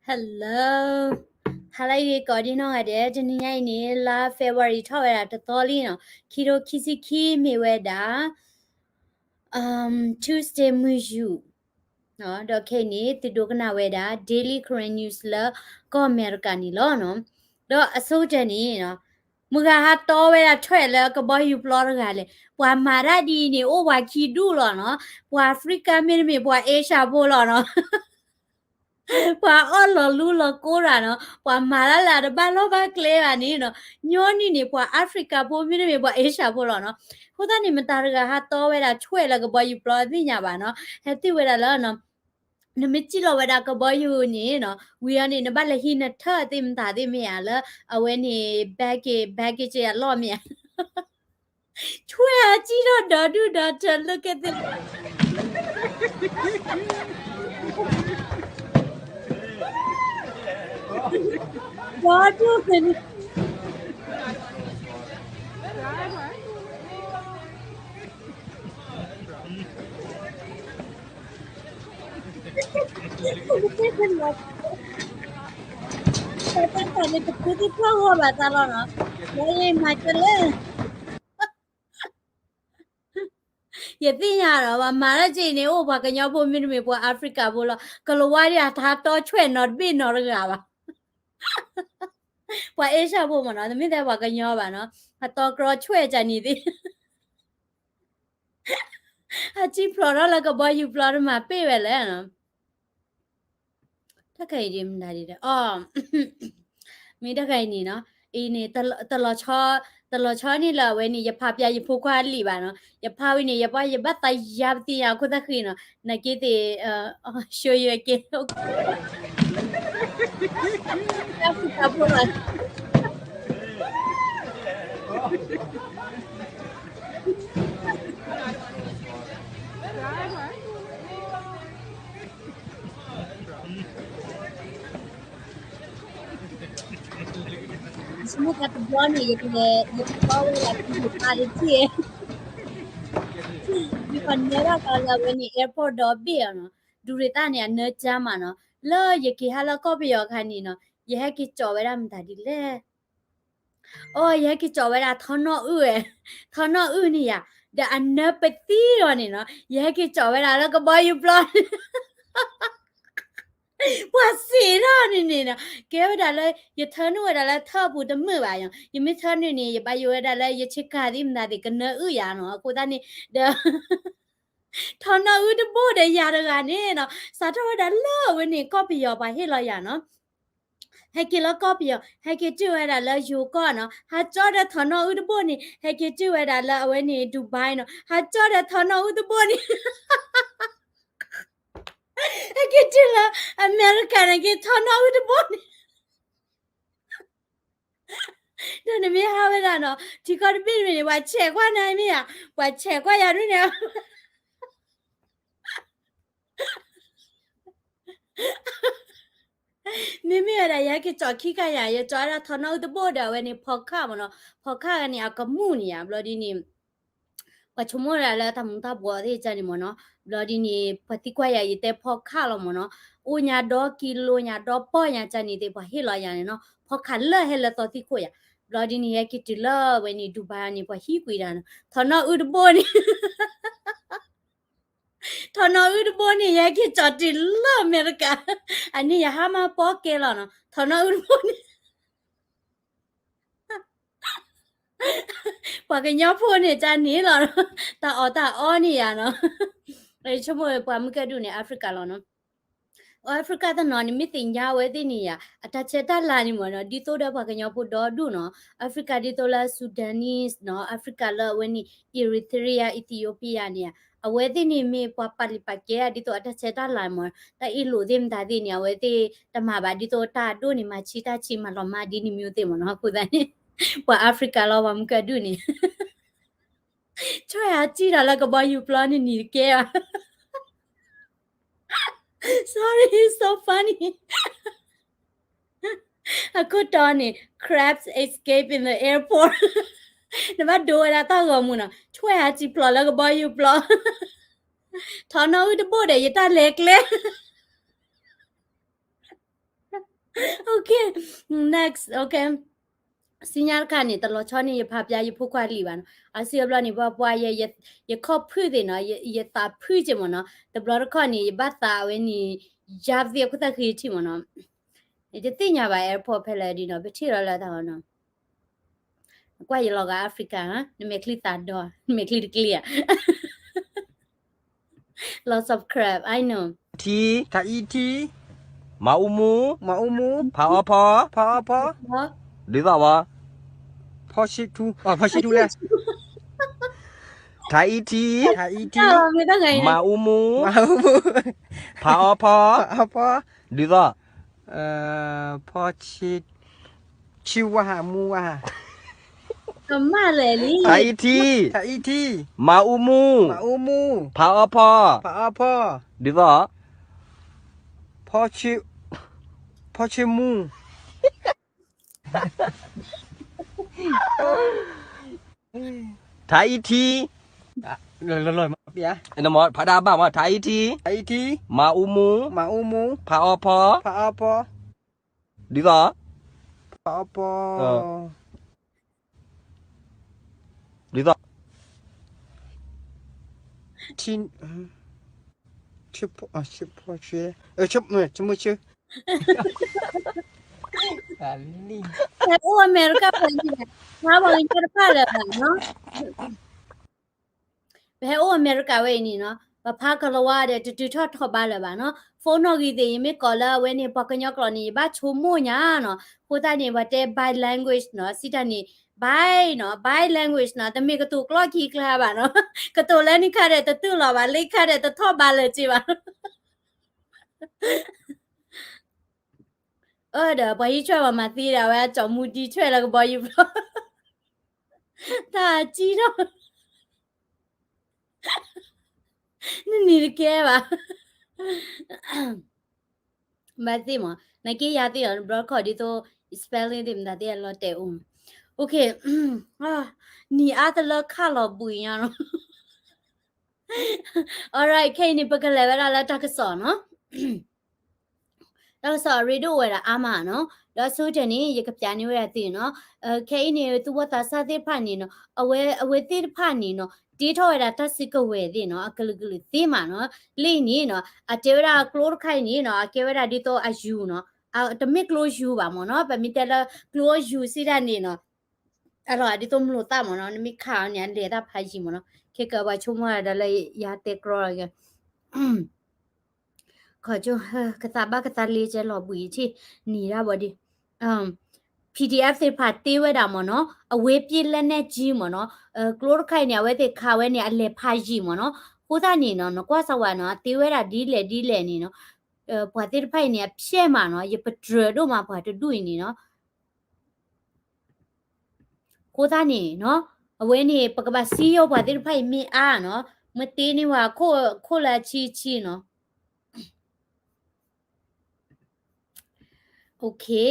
Hello, ဟါလၢအဂ့ၤကိးဒံနီၢ်ဂၤဒဲး, တနံၤညါအံၤန့ၣ် လါ February ထီၣ်ဝဲဒၣ်တသီလံနီၤ, ခံထိခံဆံခံ မ့ၢ်ဝဲဒၣ် Tuesday မုၢ်ယူာ်, ဒီးခဲအံၤန့ၣ် သုဒိကနၣ်ဝဲဒၣ် Daily Karen News လၢကီၢ်အမဲရကၤန့ၣ်လီၤနီၤ. ဒီးအဆိကတၢၢ်န့ၣ် မုၢ်ဂၤဟးတီဝဲဒၣ်ထွဲၣ်လၢကဘီယူၤပျီတဂၤလဲၣ်, ပှၤမၤတၢ်ဒ်အံၤန့ၣ် အိၣ်ပှၤခံဒူၣ်လီၤနီၤ, ပှၤ Africa မ့တမ့ၢ်ပှၤ Asia ဖိလီၤနီၤ. ပှၤအီၣ်လီၤလူလီၤကိးတၢ်နီၤ, ပှၤမၤတၢ်လၢအတဘၣ်လီၢ်ဘၣ်ကျဲဘၣ်န့ၣ်နီၤ, ညီနုၢ်န့ၣ် ပှၤ Africa ဖိမ့တမ့ၢ်ပှၤ Asia ဖိလီၤနီၤ. အဃိသတးန့ၣ် မတၤတဂၤဟးတီဝဲဒၣ်ထွဲၣ်လၢကဘီယူၤပျီသ့ၣ်ညါဘၣ်နီၤ, ဟဲသ့ၣ်ဝဲဒၣ်လၢ နမ့ၢ်စံၣ်လီၤဝဲဒၣ်ကဘီယူၤန့ၣ်နီၤ, ဝံၤအီၤန့ၣ် နဘၣ်လဲၤဟံးနထၢၣ်သ့ၣ်မတၤသ့ၣ်မ့ၢ်ဧါလၢ အဝဲန့ၣ် baggage baggage အလီၢ်မ့ၢ်ဧါ. ထွဲၣ်အစံၣ်ထီၣ်ဒီဒူၣ်ဒီထၢၣ်လၢကဲသ့ၣ် ဒီဒူၣ်န့ၣ် တၢ်တၢ်န့ၣ် တဖုသ့ၣ်ဖျီၣ်ဂီၢ်ဘၣ်တၢ်လီၤနီၤ, လၢယမၤကလဲၣ်. ယသ့ၣ်ညါဒီး ပှၤမၤတၢ်က့ၤန့ၣ် အိၣ်ပှၤကညီဖိမ့တမ့ၢ်ပှၤ Africa ဖိလီၤ, ကလဝါဒၣ်အတၢ်တီထွဲၣ်နီတဘ့ၣ်နီတဂၤဘၣ်. ပှၤ Asia ဖိမ့ၢ်နီၤ, တမ့ၢ်ထဲပှၤကညီဘၣ်နီၤ, အတီကြီထွဲၣ်ကန့ၣ်သ့ၣ် အစံၣ်ဖျိးထီၣ်လၢကဘီယူၤပျီတမၤပ့ၢ်ဝဲလဲၣ်နီၤ. တၢ်ခါအံၤဒ်မနုၤဒ်လဲၣ်, အီ, မ့ၢ်တၢ်ခါအံၤန့ၣ်နီၤ, အံၤန့ၣ် တလီၤဆီ, တလီၤဆီန့ၣ်လၢအဝဲန့ၣ် ယဖးပျၢ်ယဖိခွါအလံာ်ဘၣ်နီၤ, ယဖးဝံၤန့ၣ် ယဘၣ်ယဘၣ်သးယါပသံယါအခိၣ်သၣ်ဃံနီၤ, နာ်က့သ့ၣ်, ဆိယက့ တၢ်ဖုတၢ်ဖိလီၤ. ဆိကမိၣ်တဘျီန့ၣ် ယကလဲၤ ယကဘီဝဲဒၣ်ကံၢ်ပၤတထံၣ်, ယကနၢဘၣ်ကီးလၢအဝဲန့ၣ် airport ဒီဘ့ၣ်အီၤနီၤ, ဒူရ့ၤသၣ်န့ၣ် အနၢကၠါမးနီၤ, လၢယက့ၤဟးလၢကီၢ်ပယီၤအခါန့ၣ်နီၤ, ယဟဲက့ၤကၠီးဝဲဒၣ်မတၤဒ်လဲၣ်. အိ ယဟဲက့ၤကၠီးဝဲဒၣ်ထီနီၣ်အုၣ်ဝဲ, ထီနီၣ်အုၣ်န့ၣ်ယၤ, ဒီးအနၢပသံအီၤန့ၣ်နီၤ, ယဟဲက့ၤကၠီးဝဲဒၣ်လၢကဘီယူၤပျီန့ၣ် ပှၤစံးထီၣ်န့ၣ်န့ၣ်နီၤ, ကဲဝဲဒၣ်လၢ ယထၢနုာ်ဝဲဒၣ်လၢထၢၣ်ပူၤတမုာ်ဘၣ်ယၤ, ယမ့ၢ်ထၢနုာ်န့ၣ် ယဘၣ်ယိၣ်ဝဲဒၣ်လၢယဆ့ကၤသ့ၣ်မတၤသ့ၣ်ကနၢအုၣ်ယၤနီၤ, အဃိသတးန့ၣ် ဒီး ထီနီၣ်အုၣ်တဘိၣ်ဒီးယၤတဂၤန့ၣ်နီၤ, စးထီၣ်ဝဲဒၣ်လၢအဝဲန့ၣ် ကီၢ်ပယီၤပှၤဟ့ၣ်လီၤယၤနီၤ, ဟဲက့ၤလၢကီၢ်ပယီၤ, ဟဲက့ၤတုၤဝဲဒၣ်လၢယိၤကီၢ်နီၤ, ဟးကၠီဒီးထီနီၣ်အုၣ်တဘိၣ်န့ၣ်, ဟဲက့ၤတုၤဝဲဒၣ်လၢအဝဲန့ၣ် Dubai နီၤ, ဟးကၠီဒီးထီနီၣ်အုၣ်တဘိၣ်န့ၣ်, ဟဲက့ၤတုၤလၢ America န့ၣ်က့ၤထီနီၣ်အုၣ်တဘိၣ်န့ၣ် ဒီးနမ့ၢ်ဟးဝဲဒၣ်နီၤ, ထံကီၢ်တဘ့ၣ်တဘ့ၣ်န့ၣ် ပှၤဆဲးကွၢ်နၤမ့ၢ်ဧါ, ပှၤဆဲးကွၢ်ယၤဒ်န့ၣ် မ့မ့ၢ်ဝဲဒၣ် ယဟဲက့ၤကၠီးခံခါယၤ, ယကၠီးဝဲဒၣ်ထီနီၣ်အုၣ်တဘိၣ်ဒီးအဝဲန့ၣ် ဖီခၣ်မ့ၢ်နီၤ, ဖီခၣ်န့ၣ် အကမူၣ်န့ၣ်ယၤ, ဘျီဒ်န့ၣ် ပှၤဆိကမိၣ်ဒၣ်လၢတၢ်မူၤတၢ်ဘှီးသ့ၣ်ကန့ၣ်မ့ၢ်နီၤ, ဘျီဒ်န့ၣ် ပှၤသံကွၢ်ယၤ ယတဲဖီခၣ်လီၤမ့ၢ်နီၤ, အိၣ်ညါဒီကံလိညါဒီပီၢ်ညါကန့ၣ်သ့ၣ် ပှၤဟ့ၣ်လီၤယၤန့ၣ်နီၤ, ဖီခၣ်လၢဟဲလၢသီသံခိၣ်ယၤ, ဘျီဒ်န့ၣ် ယဟဲက့ၤတုၤလၢအဝဲန့ၣ် Dubai န့ၣ် ပှၤဟံးကွံာ်ဒၣ်နီၤ, ထီနီၣ်အုၣ်တဘိၣ်န့ၣ် ထီနီၣ်အုၣ်တဘိၣ်န့ၣ် ယဟဲက့ၤကၠီးတုၤလၢအမဲရကၤ, အန့ၣ်ယဟါမၢ်ပီကဲလီၤနီၤ, ထီနီၣ်အုၣ်တဘိၣ်န့ၣ် ပှၤကညီဖိန့ၣ် ကန့ၣ်လီၤ, တၢ်အီၣ်တၢ်အီန့ၣ်ယၤနီၤ, ဆိကမိၣ်ပှၤမုၢ်ကဲဒူၣ်န့ၣ် Africa လီၤနီၤ, Africa တနီၤန့ၣ် မ့ၢ်သ့ၣ်ညါဝဲသ့ၣ်န့ၣ်ယၤ, အတၢ်ဆဲးတၢ်လၤန့ၣ်မ့ၢ်နီၤ, ဒ်သိးဒီးပှၤကညီဖိဒီဒူၣ်နီၤ, Africa ဒ်သိးလၢ Sudanese နီၤ, Africa လၢအဝဲန့ၣ် Eritrea Ethiopia န့ၣ်, အဝဲသ့ၣ်န့ၣ်မ့ၢ်ပှၤပာ်လံာ်ပာ်ကဲ ဒ်သိးအတၢ်ဆဲးတၢ်လၤမ့ၢ်, တၢ်အ့ၣ်လိာ်သ့ၣ်မတၤသ့ၣ်န့ၣ် အဝဲသ့ၣ်တမၤဘၣ် ဒ်သိးတၢ်အဒိၣ်န့ၣ် မၤဆံတၢ်ဆံး မၤလီၤမၢ်ဒ်န့ၣ်မ့ၢ်သ့ၣ်မ့ၢ်နီၤ, အဃိသတးန့ၣ် ပှၤ Africa လီၤ ပှၤမုၢ်ကဲဒူၣ်န့ၣ် ဆွဲအစံၣ်ဒီးလၢကဘီယူၤပျီန့ၣ်နံၤတကဲဘၣ်, sorry, so funny, အခိၣ်တီန့ၣ် crabs escape in the airport, နဘၣ်ဒိဝဲဒၣ်တၢ်ဂီၤမူနီၤ, ဆွဲအစံၣ်ဖျိးလၢကဘီယူၤပျီ, ထီနီၣ်အုၣ်တဘိၣ်ဒီး ယတၢ်လဲၤကျဲ Okay, next, okay. စံညါတခါန့ၣ် တလီၤဆီန့ၣ် ယဖးပျါယဖိခွါလံာ်ဘၣ်နီၤ. အစုအဘျီန့ၣ် ပှၤပှၤယ ယခီၣ်ဖုၣ်သ့ၣ်နီၤ, ယသးဖုၣ်က့မ့ၢ်နီၤ. တဘျီတခီၣ်န့ၣ် ယဘၣ်သးဝဲန့ၣ် ယါသ့အခိၣ်သၣ်ဃံထံၣ်မ့ၢ်နီၤ. ယတသ့ၣ်ညါဘၣ် airport ဖဲလဲၣ်ဒ်နီၤ, ပထံၣ်လီၤလၢတၢ်နီၤ. ကွၢ်ယလီၤဂာ် Africa, နမဲာ်ချံသးဒီ, နမဲာ်ချံတကျ့ဧါ. Lots of crab, I know. ထံ, ထအံထံ, မၤအူမူ, မၤအူမူ, ဖးအီဖီ, ဖးအီဖီ, ဒ်သိးဝဲ, ဖီဆံထူ, ဖီဆံထူလဲၣ်, ထအံထံ, ထအံထံ, မၤအူမူ, မၤအူမူ, ဖးအီဖီ, ဖးအီဖီ, ဒ်သိး ဖီဆံ, ဆံဝါဟးမူဝါဟး, ကမၣ်လဲၣ်လံ, ထအံထံ, ထအံထံ, မၤအူမူ, မၤအူမူ, ဖးအီဖီ, ဖးအီဖီ, ဒ်သိး ဖီဆံ, ဖီဆံမူ, ထအံထံ, ဖးဒၣ်ဘၣ်မး ထအံထံ, မၤအူမူ, မၤအူမူ, ဖးအီဖီ, ဖးအီဖီ, ဒ်သိး ဖးအီဖီ, ဒ်သိး ထံ, ဆံဖီ, ဆံဖီ, ဆံ, ဆံမူဆံ ဟဲအိၣ်အမဲရကၤဝဲအံၤန့ၣ်, ဖးပှၤကညီတဖၣ်လၢၤဘၣ်နီၤ. ပဟဲအိၣ်အမဲရကၤဝဲအံၤန့ၣ်နီၤ, ပဖးကလၤဝါဒီးတတုၤထီၣ်ထီၣ်ဘးလၢၤဘၣ်နီၤ. ဖိနီၣ်ဂံၢ်သ့ၣ် ယမ့ၢ်ကိးလၢအဝဲန့ၣ် ပှၤကညီကျိာ်န့ၣ် ယဘၣ်ဆိကမိၣ်ညါနီၤ. အဃိသတးန့ၣ် ပှၤတဲ bi language နီၤ, စံးတၢ်န့ၣ် bi နီၤ, bi language နီၤ, တမ့ၢ်ကတိၤကျိာ်ခံကျါဘၣ်နီၤ. ကတိၤလၢနံၣ်ခါဒီးတတူၢ်လိာ်ဘၣ်, လၢခံခါဒီးတထီၣ်ဘးလၢၤက့ဘၣ်. အၢ ဒီးပှၤဟံးဆွဲၣ်ပှၤမၤသံဒီး အဝဲကၠီမူဒံးဆွဲၣ်လၢကဘီယူၤဘျီ, တၢ်စံၣ်ထီၣ်, နနံၤတကဲဘၣ်. ဘၣ်သ့ၣ်မး နက့ယၤသ့ၣ်အီၤ နဘျီခီၣ်ဒ်သိး spelling သ့ၣ်မတၤသ့ၣ်အလီၤတဲာ်အိၣ်. Okay, နံၤအါတလၢခးလီၤဘှံးညါနီၤ. Alright, ခဲအံၤန့ၣ် ပကလဲၤဝဲဒၣ်လၢတၢ်ကစီၣ်နီၤ. တၢ်ကစီၣ်အရ့ဒိၣ်အိၣ်ဝဲဒၣ်အါမးနီၤ, ဒီးဆိကတၢၢ်န့ၣ် ယကပျးန့ၢ်ဝဲဒၣ်သုနီၤ. ခဲအံၤန့ၣ် သူၣ်ဘီၣ်သးစၢ်သ့ၣ်တဖၣ်န့ၣ်နီၤ, အဝဲ အဝဲသ့ၣ်တဖၣ်န့ၣ်နီၤ တ့ထီၣ်ဝဲဒၣ်တၢ်စုကဝဲၤသ့ၣ်နီၤ, အကလုာ်ကလုာ်သ့မးနီၤ. လၢအံၤန့ၣ်နီၤ အတဲဝဲဒၣ်ကျိတခါအံၤန့ၣ်နီၤ အကဲဝဲဒၣ်ဒ်သိးအယူၤနီၤ, တမ့ၢ်ကျိယူၤဘၣ်မးနီၤ. ပမ့ၢ်တဲလၢကျိယူၤစံးတၢ်န့ၣ်နီၤ အလီၤဒ်သိးမျိာ်သၣ်မးနီၤ, နမ့ၢ်ခးအီၤန့ၣ် အလဲၤတၢ်ဖးယံၤမးနီၤ. ခဲကပှၤဆိကမိၣ်ဒၣ်လၢယၤတဲကြီလီၤက့ၤ ခီကၠိ ကသးဘၣ်ကသးလ့ကဲလီၤဘှံးထံၣ် နံၤဒၣ်ဘီဒံး PDF သ့ၣ်တဖၣ်တ့ဝဲဒၣ်မ့ၢ်နီၤ, အဝဲပျဲလက်နက်ကြီး မ့ၢ်နီၤ, ကျိတခါအံၤန့ၣ် အဝဲသ့ၣ်ခးဝဲန့ၣ် အလဲၤဖးယံၤမ့ၢ်နီၤ. အဃိသတးန့ၣ်နီၤ နကွၢ်စၢ်ဝဲနီၤ အတ့ဝဲဒၣ်ဒ်လဲၣ်ဒ်လဲၣ်န့ၣ်နီၤ, ပှၤသ့ၣ်တဖၣ်အံၤန့ၣ် အဖျဲၣ်မးနီၤ, ယပတြၢၤဒိၣ်မးပှၤတဒူၣ်အံၤန့ၣ်နီၤ. အဃိသတးန့ၣ်နီၤ အဝဲန့ၣ် ပကဘၣ်စံၣ်ညီၣ်ပှၤသ့ၣ်တဖၣ်အံၤမ့ၢ်အါနီၤ, မ့ၢ်တ့န့ၢ်ဝဲအခိၣ်လၢအဆံဆံနီၤ. Okay,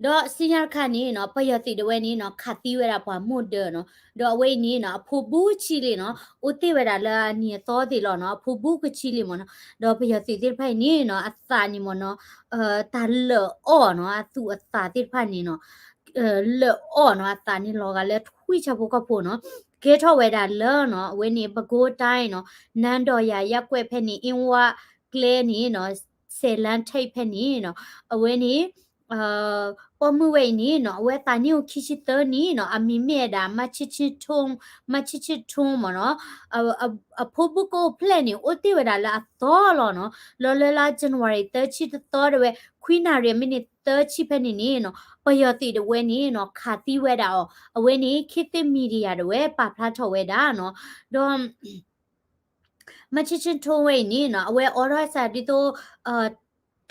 ဒီးစံၣ်ညီၣ်တခါန့ၣ်နီၤ ပယီၤသုးဒၣ်ဝဲန့ၣ်နီၤ ခးသံဝဲဒၣ်ပှၤမိၢ်ဒၢနီၤ, ဒီးအဝဲအံၤန့ၣ်နီၤ အဖိဘူးကဆံလံနီၤ, အိၣ်တ့ၢ်ဝဲဒၣ်လၢအနံၤအသီသ့ၣ်လီၤနီၤ, အဖိဘူးကဆံလံမ့ၢ်နီၤ. ဒီးပယီၤသုးသ့ၣ်တဖၣ်အံၤန့ၣ်နီၤ အသးန့ၣ်မ့ၢ်နီၤ တၢ်လၢာ်အီၣ်နီၤ, အသူၣ်အသးသ့ၣ်တဖၣ်န့ၣ်နီၤ လၢာ်အီၣ်နီၤ, အသးန့ၣ်လီၤဂာ်လၢထွံၣ်ဆၣ်ဖိကီၢ်ဖိနီၤ. ကဲထီၣ်ဝဲဒၣ်လၢနီၤ အဝဲန့ၣ် ပဲခူးတိုင်းနီၤ, နန်းတော်ရာရပ်ကွက်ဖဲန့ၣ် အင်းဝကျဲန့ၣ်နီၤ, စဲးလမ်းထိပ်ဖဲန့ၣ်နီၤ, အဝဲန့ၣ် ပိာ်မုၣ်ဝဲအံၤန့ၣ်နီၤ အဝဲသးနံၣ်အိၣ်ခံဆံသၢနံၣ်နီၤ, အမံၤမ့ၢ်ဝဲဒၣ် မန်းချစ်ချစ်ထွန်း, မန်းချစ်ချစ်ထွန်းမ့ၢ်နီၤ. အဖိဘူးကအိၣ်ဖျဲၣ်န့ၣ် အိၣ်တ့ၢ်ဝဲဒၣ်လၢအသီလီၤနီၤ. လီၤလၢလါ January သၢဆံတသီဒၣ်ဝဲ ခွံနၣ်ရံၣ်မံးနံးသၢဆံဖဲန့ၣ်န့ၣ်နီၤ ပယီၤသုးဒၣ်ဝဲန့ၣ်နီၤ ခးသံဝဲဒၣ်အီၤ, အဝဲန့ၣ် ခေတ်သစ် Media ဒၣ်ဝဲပာ်ဖျါထီၣ်ဝဲဒၣ်နီၤ. ဒီး မန်းချစ်ချစ်ထွန်းဝဲအံၤန့ၣ်နီၤ အဝဲအိးထီၣ်စၢ်ဒ်သိး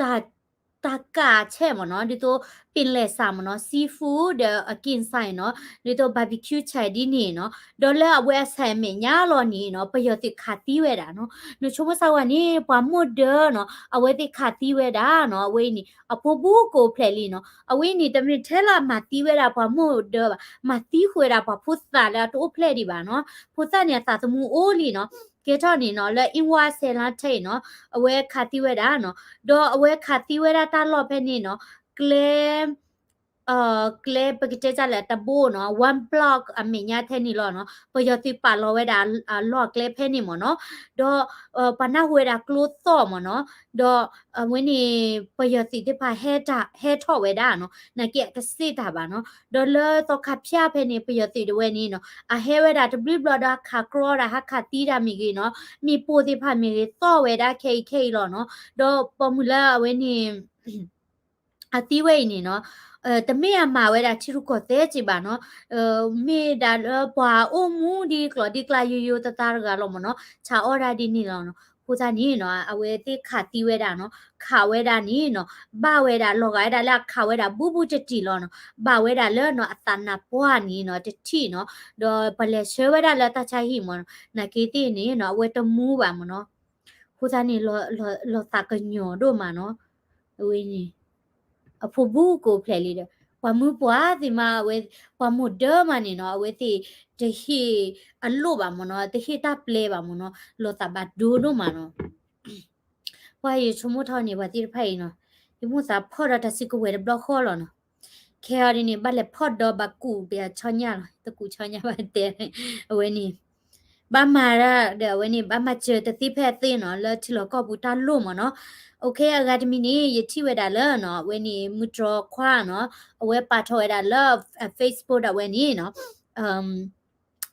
တၢ် တၢ်ကၢ်ဆဲးမ့ၢ်နီၤ, ဒ်သိး ပင်လယ်စာ မ့ၢ်နီၤ, seafood ဒီး အကၠ့ၣ်စဲးနီၤ, ဒ်သိး barbecue ဆဲးဒ်န့ၣ်နီၤ, ဒီးလၢအဝဲအဆဲးအမဲာ်ညါလီၤန့ၣ်နီၤ ပယီၤသုးခးသံဝဲဒၣ်နီၤ. နဆိကမိၣ်စၢ်ဝဲန့ၣ် ပှၤမိၢ်ဒၢနီၤ အဝဲသ့ၣ်ခးသံဝဲဒၣ်နီၤ, အဝဲအံၤန့ၣ် အဖိဘူးကအိၣ်ဖျဲၣ်လံနီၤ, အဝဲအံၤန့ၣ် တမ့ၢ်ထဲလၢအမၤသံဝဲဒၣ်ပှၤမိၢ်ဒၢဘၣ်, မၤသံဃုာ်ဝဲဒၣ်ပှၤဖိသၣ်လၢအတအိၣ်ဖျဲၣ်ဒံးဘၣ်နီၤ, ဖိသၣ်န့ၣ်အသးသမူအိၣ်လံနီၤ. ကဲထီၣ်န့ၣ်နီၤ လၢ အင်းဝ စဲးလမ်းထိပ်နီၤ အဝဲခးသံဝဲဒၣ်နီၤ, ဒီးအဝဲခးသံဝဲဒၣ်တၢ်လီၢ်ဖဲန့ၣ်နီၤ ကျဲ ကျဲပကတဲတၢ်လၢတဘိနီၤ one block အမဲာ်ညါထဲန့ၣ်လီၤနီၤ ပယီၤသုးပာ်လီၤဝဲဒၣ်အလီၢ်ကျဲဖဲန့ၣ်မ့ၢ်နီၤ ဒီး ပှၤနၢ်ဟူဝဲဒၣ်ကျိသီၣ်မ့ၢ်နီၤ ဒီးအဝဲန့ၣ် ပယီၤသုးသ့ၣ်တဖၣ်ဟဲထီၣ်ဝဲဒၣ်နီၤ နာ်က့အကစ့ၣ်တၢ်ဘၣ်နီၤ ဒီးလၢသီခါဖၠၣ်ဖဲန့ၣ် ပယီၤသုးတဝဲန့ၣ်နီၤ အဟဲဝဲဒၣ်တဘျုးဘျီဒီးဟးခးကြီတၢ် ဟးခးသံတၢ်မ့ၢ်ဂ့ၤနီၤ မ့ၣ်ပိၢ်သ့ၣ်တဖၣ်မ့ၢ်ဂ့ၤ သီၣ်ဝဲဒၣ်ခဲအံၤခဲအံၤလီၤနီၤ ဒီးပိာ်မုၣ်လၢအဝဲန့ၣ် အသံဝဲအံၤန့ၣ်နီၤ တမ့ၢ်အမၤဝဲဒၣ်ထံရူၢ်ကီၢ်သဲးစ့ၢ်ဘၣ်နီၤ မ့ၢ်ဒၣ်လၢပှၤအိၣ်မူဒ်ကျိၤဒ်ကျါယိယိသးသးတဂၤလီၤမ့ၢ်နီၤ ဆးအီၣ်ဒၣ်ဒ်န့ၣ်လီၤနီၤ အဃိသတးန့ၣ်နီၤ အဝဲသ့ၣ်ခးသံဝဲဒၣ်နီၤ ခးဝဲဒၣ်န့ၣ်နီၤ ဘၣ်ဝဲဒၣ်လီၤဂာ်ဝဲဒၣ်လၢအခးဝဲဒၣ်ဘူးဘူးတံၢ်တံၢ်လီၤနီၤ ဘၣ်ဝဲဒၣ်လၢနီၤ အသးနါပှၢ်န့ၣ်နီၤတထံၣ်နီၤ ဒီးပလဲၤဆှၢဝဲဒၣ်လၢတၢ်ဆါဟံၣ်မ့ၢ်နီၤ နာ်က့သ့ၣ်န့ၣ်နီၤ အဝဲတမူဘၣ်မ့ၢ်နီၤ အဃိသတးန့ၣ် လီၤသးကညီၤဒိၣ်မးနီၤ အဝဲန့ၣ် အဖိဘူးကိးဖျဲးလံဒီး ပှၤမုၢ်ပှၢ်သ့ၣ်မးအဝဲ ပှၤမိၢ်ဒၢမးန့ၣ်နီၤ အဝဲသ့ၣ်တဟ့ၣ်အလိၣ်ဘၣ်မ့ၢ်နီၤ တဟ့ၣ်တၢ်ပျဲဘၣ်မ့ၢ်နီၤ လီၤသးဘၣ်ဒိဒိၣ်မးနီၤ ပှၤယဆိကမိၣ်ထီၣ်န့ၣ် ပှၤသ့ၣ်တဖၣ်အံၤနီၤ ယမိၣ်သးဖီၣ်ဒီးတၢ်စုကဝဲၤတဘျီဃီလီၤနီၤ ခဲအံၤဒ်န့ၣ် ဘၣ်လဲၤဖီၣ်ဒီးဘၣ်ကူးပယီၤဆီညၣ်လီၤ တကူးဆီညၣ်ဘၣ်တဲ အဝဲန့ၣ် ဘၣ်မၤဒၣ်ဒီးအဝဲန့ၣ် ဘၣ်မၤစၢၤတသ့ဖဲအသ့နီၤ လၢထံလီၢ်ကီၢ်ပူၤတၢ်လိၣ်မ့ၢ်နီၤ OK အဂၤတမံၤန့ၣ် ယထံၣ်ဝဲဒၣ်လၢနီၤ အဝဲန့ၣ် မုၢ်တြီၤခွါနီၤ အဝဲပာ်ထီၣ်ဝဲဒၣ်လၢ Facebook ဒၣ်ဝဲန့ၣ်နီၤ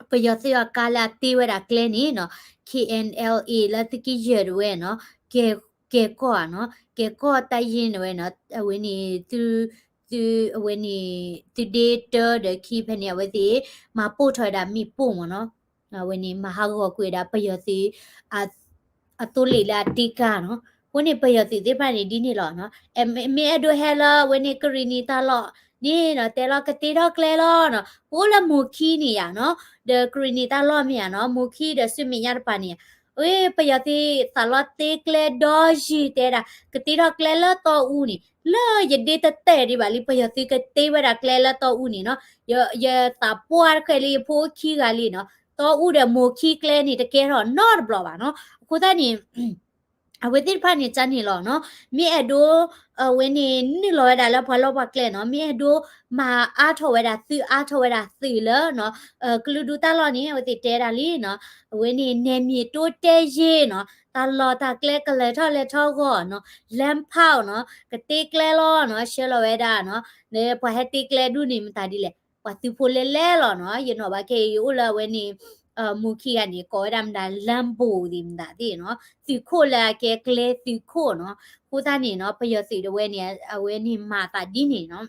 ပယီၤသုးအကါလၢအတ့ဝဲဒၣ်ကျဲန့ၣ်နီၤ KNLA လၢသုးက့ယဲၢ်ဒၣ်ဝဲနီၤ ကဲၤကီၢ်ဧါနီၤ ကဲၤကီၢ်တၢ်ယ့ၢ်ဒၣ်ဝဲနီၤ အဝဲန့ၣ် သု သု အဝဲန့ၣ် သုးဒ့တၢဒီးခံဖဲန့ၣ် အဝဲသ့ၣ် မၤပိၢ်ထီၣ်ဝဲဒၣ်မ့ၣ်ပိၢ်မ့ၢ်နီၤ အဝဲန့ၣ် မၤဟးဂီၤကွံာ်ဝဲဒၣ်ပယီၤသုး အသိလ့ၣ်လၢအတ့ကါနီၤ အဃိန့ၣ် ပယီၤသုးသ့ၣ်တဖၣ်န့ၣ် ဒ်န့ၣ်လီၤနီၤ မ့ၢ်အဲၣ်ဒိးဟဲလၢအဝဲန့ၣ် ကရံၣ်နံၤတၢ်လီၢ်န့ၣ်နီၤ တဲလီၤကသ့ထီၣ်ကျဲလီၤနီၤ ပအိၣ်လၢမိၢ်ခံန့ၣ်ယါနီၤ ဒီးကရံၣ်နံၤတၢ်လီၢ်မ့ၢ်ယါနီၤ မိၢ်ခံဒီးဆူမဲာ်ညါတပၤန့ၣ် အ့ ပယီၤသုးသးလီသ့ကျဲဒီးယံာ်တဲဒၣ် ကသ့ထီၣ်ကျဲလၢတီအူန့ၣ် လၢယဒ့တတဲာ်ဒံးဘၣ်လံ ပယီၤသုးကသ့ဝဲဒၣ်ကျဲလၢတီအူန့ၣ်နီၤ ယသးပှၢ်တဃဲၤလံ ယဖိခံဂၤလံနီၤ တီအူဒီးမိၢ်ခံကျဲန့ၣ် တကဲထီၣ်နီတဘျီဘၣ်နီၤ အဃိသတးန့ၣ် အဝဲသ့ၣ်တဖၣ်န့ၣ် ကန့ၣ်လီၤနီၤ မ့ၢ်အဲၣ်ဒိး အဝဲန့ၣ် နုာ်လီၤဝဲဒၣ်လၢပှၤလီၢ်ပှၤကျဲနီၤ မ့ၢ်အဲၣ်ဒိး မၤအါထီၣ်ဝဲဒၣ်သုး အါထီၣ်ဝဲဒၣ်သုးလၢနီၤ ကလုာ်ဒူၣ်တၢ်လီၢ်န့ၣ် အဝဲသ့ၣ်တဲဒၣ်လံနီၤ အဝဲန့ၣ် နဲၣ်မံၤတိတဲယ့ၢ်နီၤ တၢ်လီၢ်တၢ်ကျဲကလဲၤထီၣ်လဲၤထီၣ်ဂီၢ်နီၤ လမ်းဖောက်နီၤ ကသ့ကျဲလီၤနီၤ ဆှၢလီၤဝဲဒၣ်နီၤ ပှၤဟဲသ့ကျဲဒူၣ်န့ၣ် မတၤဒ်လဲၣ် ပှၤသုးဖိလဲလဲလီၤနီၤ ယနီၣ်ဘၣ်ခဲအံၤ ယအိၣ်လၢအဝဲန့ၣ် မိၢ်ခံဂၤန့ၣ် ကိးဝဲဒၣ်မတၤ လမ်းဖောက်သ့ၣ်မတၤသ့ၣ်နီၤ သုးခိၣ်လၢအကဲကျဲသုးခိၣ်နီၤ အဃိသတးန့ၣ်နီၤ ပယီၤသုးတဝဲန့ၣ် အဝဲန့ၣ်မၤသးဒ်န့ၣ်နီၤ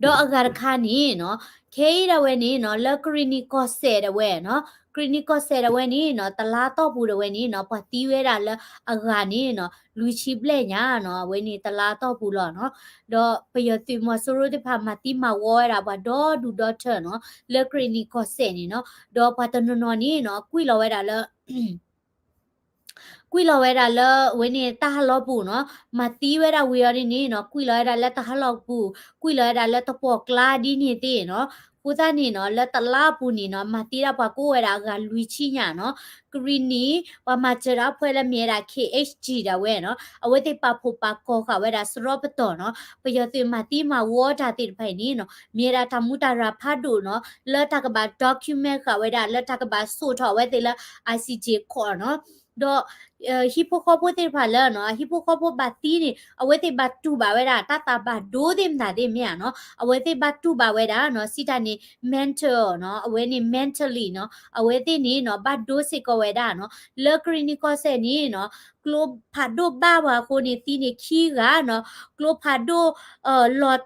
ဒီးအဂၤတခါန့ၣ်နီၤ ခဲအံၤဒၣ်ဝဲန့ၣ်နီၤ လၢကရံၣ်နံၤကီၢ်စဲၣ်ဒၣ်ဝဲနီၤ ကရံၣ်နံၤကီၢ်စဲၣ်ဒၣ်ဝဲန့ၣ်နီၤ တလါတီၢ်ပူၤဒၣ်ဝဲန့ၣ်နီၤ ပှၤသံဝဲဒၣ်လၢအဂၤန့ၣ်နီၤ လွံၢ်ဆံဘျဲၣ်ညါနီၤ အဝဲန့ၣ်တလါတီၢ်ပူၤလီၤနီၤ ဒီးပယီၤသုးမီၤစိရိၤသ့ၣ်တဖၣ် မၤသံမၤဝီဝဲဒၣ်ပှၤဒီဒူၣ်ဒီထၢနီၤ လၢကရံၣ်နံၤကီၢ်စဲၣ်န့ၣ်နီၤ ဒီးပှၤတနီၤနီၤန့ၣ်နီၤ ကွံာ်လီၤဝဲဒၣ်လၢ ကွံာ်လီၤဝဲဒၣ်လၢအဝဲန့ၣ်တၢ်ဟးလီၢ်ပူၤနီၤ မၤသံဝဲဒၣ်ဝံၤအီၤဒ်န့ၣ်နီၤ ကွံာ်လီၤဝဲဒၣ်လၢတၢ်ဟးလီၢ်ပူၤ ကွံာ်လီၤဝဲဒၣ်လၢတပှီၢ်ကျါဒ်န့ၣ်သ့ၣ်နီၤ အဃိသတးန့ၣ်နီၤ လၢတလါပူၤန့ၣ်နီၤ မၤသံဒၣ်ပှၤကအိၣ်ဝဲဒၣ်အဂၤလွံၢ်ဆံညါနီၤ ကရံၣ်နံၤ ပှၤမၤစၢၤတၢ်ဖဲလၢမ့ၢ်ဝဲဒၣ် KHG ဒၣ်ဝဲနီၤ အဝဲသ့ၣ်ပာ်ဖှိၣ်ပာ်ကီၢ်ဃာ်ဝဲဒၣ်စရီပတီၢ်နီၤ ပယီၤသုးမၤသံမၤဝီတၢ်သ့ၣ်တဖၣ်အံၤန့ၣ်နီၤ မ့ၢ်ဝဲဒၣ်တၢ်မူတၢ်ရၤဖးဒိၣ်နီၤ လၢတၢ်ကဘၣ် document ဃာ်ဝဲဒၣ် လၢတၢ်ကဘၣ်စိာ်ထီၣ်အဝဲသ့ၣ်လၢ ICJ court နီၤ ဒီး ဟံၣ်ဖိဃီဖိသ့ၣ်တဖၣ်လၢနီၤ ဟံၣ်ဖိဃီဖိဘၣ်သံန့ၣ် အဝဲသ့ၣ်ဘၣ်တူၢ်ဘၣ်ဝဲဒၣ် တၢ်သးဘၣ်ဒိသ့ၣ်မတၤသ့ၣ်မ့ၢ်ဧါနီၤ အဝဲသ့ၣ်ဘၣ်တူၢ်ဘၣ်ဝဲဒၣ်နီၤ စံးတၢ်န့ၣ် mental နီၤ အဝဲန့ၣ် mentally နီၤ အဝဲသ့ၣ်န့ၣ်နီၤ ဘၣ်ဒိစ့ၢ်ကီးဝဲဒၣ်နီၤ လၢကရံၣ်နံၤကီၢ်စဲၣ်န့ၣ်နီၤ ကျိဖးဒိၣ်ဘၣ်ပှၤအဃိန့ၣ် သံန့ၣ်ခံဂၤနီၤ ကျိဖးဒိၣ် လီၤ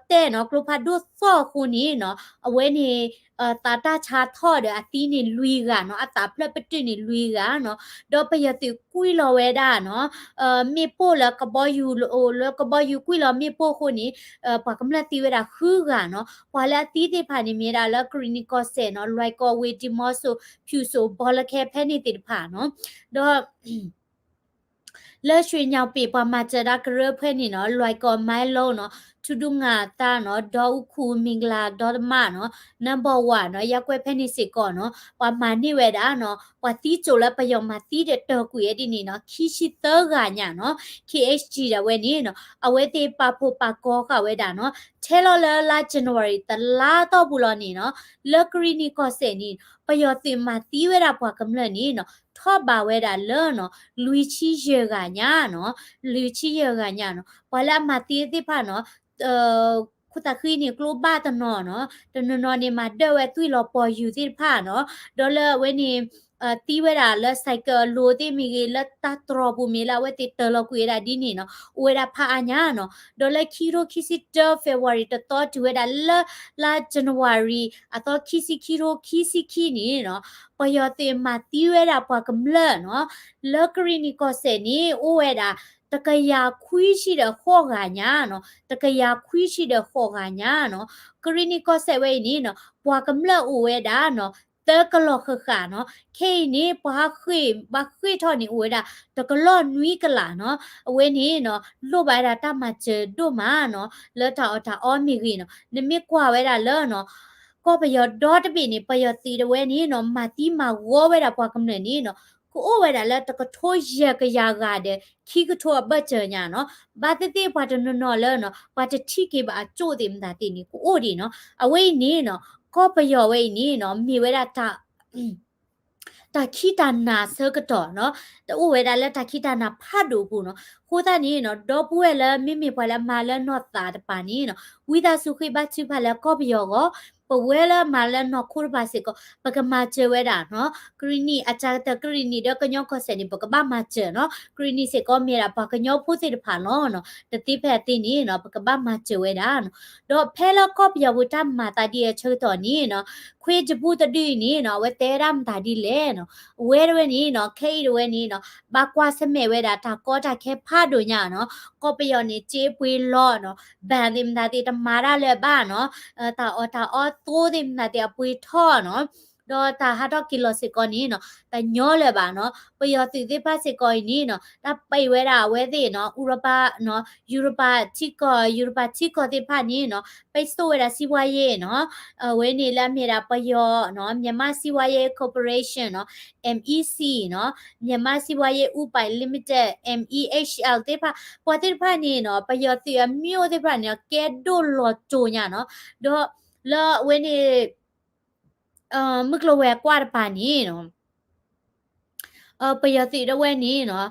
တဲာ်နီၤ ကျိဖးဒိၣ်သီၣ်အဃိန့ၣ်နီၤ အဝဲန့ၣ် သးတၢ်ဆါထီၣ်ဒီးအသံန့ၣ်လွံၢ်ဂၤနီၤ အသးဖျၢၣ်ပတုာ်န့ၣ်လွံၢ်ဂၤနီၤ ဒီးပယီၤသုးကွံာ်လီၤဝဲဒၣ်နီၤ မ့ၣ်ပိၢ်လၢကဘီယူၤ လၢကဘီယူၤကွံာ်လီၤမ့ၣ်ပိၢ်အဃိန့ၣ် ပှၤကမျၢၢ်သံဝဲဒၣ်ဃုဂၤနီၤ ပှၤလၢအသံသ့ၣ်တဖၣ်န့ၣ် မ့ၢ်ဝဲဒၣ်လၢကရံၣ်နံၤကီၢ်စဲၣ်နီၤ လွဲၢ်ကီၢ်ဝ့ၢ် ဒံမီစိၤ ဖၠူၣ်စိၤ ဘီလၢခဲဖဲန့ၣ်သ့ၣ်တဖၣ်နီၤ ဒီး က လၢရွှေညောင်ပင် ပှၤမၤစၢၤတၢ်ကရၢဖဲန့ၣ်နီၤ လွိုင်ကော် မဲလီနီၤ ထူဒူငါသၣ်နီၤ ဒီအူခူ မင်္ဂလာ ဒီတမနီၤ နဘီဝါနီၤ ယကွဲၢ်ဖဲန့ၣ်စ့ၢ်ကီးနီၤ ပှၤမၤန့ၢ်ဝဲဒၣ်နီၤ ပှၤသံစိးလၢပယီၤမၤသံဒီးတၢၤကွံာ်ဝဲဒ်န့ၣ်နီၤ ခံဆံသၢဂၤညါနီၤ ခ့ၣ်အ့ၣ်ခၠံ ဒၣ်ဝဲန့ၣ်နီၤ အဝဲသ့ၣ်ပာ်ဖှိၣ်ပာ်ကီဃာ်ဝဲဒၣ်နီၤ ထဲလီၤလၢလါ January တလါတီၢ်ပူၤလီၤန့ၣ်နီၤ လၢကရံၣ်နံၣ်ကီၢ်စဲၣ်န့ၣ် ပယီၤသုးမၤသံဝဲဒၣ်ပှၤကမျၢၢ်န့ၣ်နီၤ ထီၣ်ဘးဝဲဒၣ်လၢနီၤ လွံၢ်ဆံယဲၢ်ဂၤညါနီၤ လွံၢ်ဆံယဲၢ်ဂၤညါနီၤ ပှၤလၢအမၤသံသ့ၣ်တဖၣ်နီၤ ခိၣ်သးဃံန့ၣ် ကျိဘၣ်တနီၤနီၤ တနီၤနီၤန့ၣ် မၤဒၢၣ်ဝဲသွံၣ်လီၤပီၤယူၤသ့ၣ်တဖၣ်နီၤ ဒီးလၢအဝဲန့ၣ် သံဝဲဒၣ်လၢ ဆိုင်ကယ် အလိၤသ့ၣ်မ့ၢ်ဂ့ၤ လၢတၢ်တြီၤပူၤမ့ၢ်လၢအဝဲသ့ၣ်တၢၤလီၤကွံာ်ဝဲဒၣ်ဒ်န့ၣ်နီၤ အိၣ်ဝဲဒၣ်ဖးအါညါနီၤ ဒီးလၢခံကထိခံဆံတၢ February တသီတုၤဝဲဒၣ်လၢ လါ January အသီခံဆံခံကထိခံဆံခံန့ၣ်နီၤ ပယီၤသုးမၤသံဝဲဒၣ်ပှၤကမျၢၢ်နီၤ လၢကရံၣ်နံၣ်ကီၢ်စဲၣ်န့ၣ် အိၣ်ဝဲဒၣ် တကယၤခွံဆံဒီးဃိးဂၤညါနီၤ တကယၤခွံဆံဒီးဃိးဂၤညါနီၤ ကရံၣ်နံၣ်ကီၢ်စဲၣ်ဝဲအံၤန့ၣ်နီၤ ပှၤကမျၢၢ်အိၣ်ဝဲဒၣ်နီၤ သၢကလီၢ်ဃၣ်ဃၣ်နီၤ ခဲအံၤန့ၣ် ပှၤဃ့ၢ်ဘၣ်ဃ့ၢ်ထီၣ်န့ၣ် အိၣ်ဝဲဒၣ် တကလီၢ်နွံကလးနီၤ အဝဲန့ၣ်နီၤ လိၣ်ဘၣ်ဝဲဒၣ်တၢ်မၤစၢၤဒိၣ်မးနီၤ လၢတၢ်အီၣ်တၢ်အီမ့ၢ်ဂ့ၤနီၤ နမ့ၢ်ကွၢ်ဝဲဒၣ်လၢနီၤ ကီၢ်ပယီၤဒီတဘ့ၣ်န့ၣ် ပယီၤသုးဒၣ်ဝဲန့ၣ်နီၤ မၤသံမၤဂီၤဝဲဒၣ်ပှၤကမျၢၢ်န့ၣ်နီၤ ကအိၣ်ဝဲဒၣ်လၢတကထိယဲၢ်ကယၤဂၤဒီး ခံကထိအဘၢၣ်စၢၤညါနီၤ ဘၣ်သ့ၣ်သ့ၣ်ပှၤတနီၤနီၤလၢနီၤ ပှၤတထံၣ်က့ၤဘၣ်အကၠိၣ်သ့ၣ်မတၤသ့ၣ်န့ၣ် ကအိၣ်ဒံးနီၤ အဝဲအံၤန့ၣ်နီၤ ကီၢ်ပယီၤဝဲအံၤန့ၣ်နီၤ မ့ၢ်ဝဲဒၣ်တၢ် တၢ်ခံးတၢ်နၤဆၢကတီၢ်နီၤ တအိၣ်ဝဲဒၣ်လၢတၢ်ခံးတၢ်နၤဖးဒိၣ်အပူၤနီၤ အဃိသတးန့ၣ်နီၤ ဒီပုၢ်ဝဲၢ်လၢမ့မ့ၢ်ပှၤလၢအမၤလၢနီၢ်သးတပၤန့ၣ်နီၤ ဝံသးစူၤဃ့ဘါထုကဖၣ်လၢကီၢ်ပယီၤအဂီၢ် ပဝဲလၢအမၤလၢနီၢ်ခိတပၤစ့ၢ်ကီး ပကမၤစၢၤဝဲဒၣ်နီၤ ကရံၣ်နံၣ် အစှၤကတၢၢ်ကရံၣ်နံၣ်ဒီးကညီကီၢ်စဲၣ်န့ၣ် ပကဘၣ်မၤစၢၤနီၤ ကရံၣ်နံၣ်စ့ၢ်ကီးမ့ၢ်ဒၣ်ပှၤကညီဖိသ့ၣ်တဖၣ်လီၤနီၤ တသ့ဖဲအသ့န့ၣ်နီၤ ပကဘၣ်မၤစၢၤဝဲဒၣ်နီၤ ဒီးဖဲလၢကီၢ်ပယီၤပူၤတၢ်မၤသးဒ်အံၤအဆၢကတီၢ်န့ၣ်နီၤ ခွ့တပူတဒုအံၤန့ၣ်နီၤ အဝဲတဲဝဲဒၣ်မတၤဒ်လဲၣ်နီၤ အဝဲတဝဲန့ၣ်နီၤ ခဲအံၤတဝဲန့ၣ်နီၤ ဘၣ်ကွၢ်ဆၢၣ်မဲာ်ဝဲဒၣ်တၢ်ကီတၢ်ခဲဖးဒိၣ်ညါနီၤ ကီၢ်ပယီၤန့ၣ် စ့ပှ့ၤလီၤနီၤ ဘဏ်သ့ၣ်မတၤသ့ၣ်တမၤတၢ်လၢၤဘၣ်နီၤ တၢ်အီၣ်တၢ်အီသိသ့ၣ်မတၤသ့ၣ်အပှ့ၤထီၣ်နီၤ ဒီးတၢ်ဟးထီၣ်က့ၤလီၤစ့ၢ်ကီးန့ၣ်နီၤ တညီလၢၤဘၣ်နီၤ ပယီၤသုးသ့ၣ်တဖၣ်စ့ၢ်ကီးအံၤန့ၣ်နီၤ တၢ်ပံးဝဲဒၣ်အဝဲသ့ၣ်နီၤ ဥရောပနီၤ ယူရပၤထံကီၢ် ယူရပၤထံကီၢ်သ့ၣ်တဖၣ်န့ၣ်နီၤ ပိတ်ဆို့ဝဲဒၣ်စီးပွားရေးနီၤ အဝဲန့ၣ်လၢအမ့ၢ်ဒၣ်ပယီၤနီၤ Myanmar စီးပွားရေး Corporationနီၤ MEC နီၤ Myanmar စီးပွားရေးဦးပိုင် Limited MEHL သ့ၣ်တဖၣ် ပှၤသ့ၣ်တဖၣ်န့ၣ်နီၤ ပယီၤသုးအမ့ၣ်အူသ့ၣ်တဖၣ်န့ၣ် ကဲဒိၣ်လီၤစိၤညါနီၤ ဒီးလၢအဝဲန့ၣ် မုၢ်ကျိၤဝဲၤကွာ်တပၤန့ၣ်နီၤ ပယီၤသုးဒၣ်ဝဲန့ၣ်နီၤ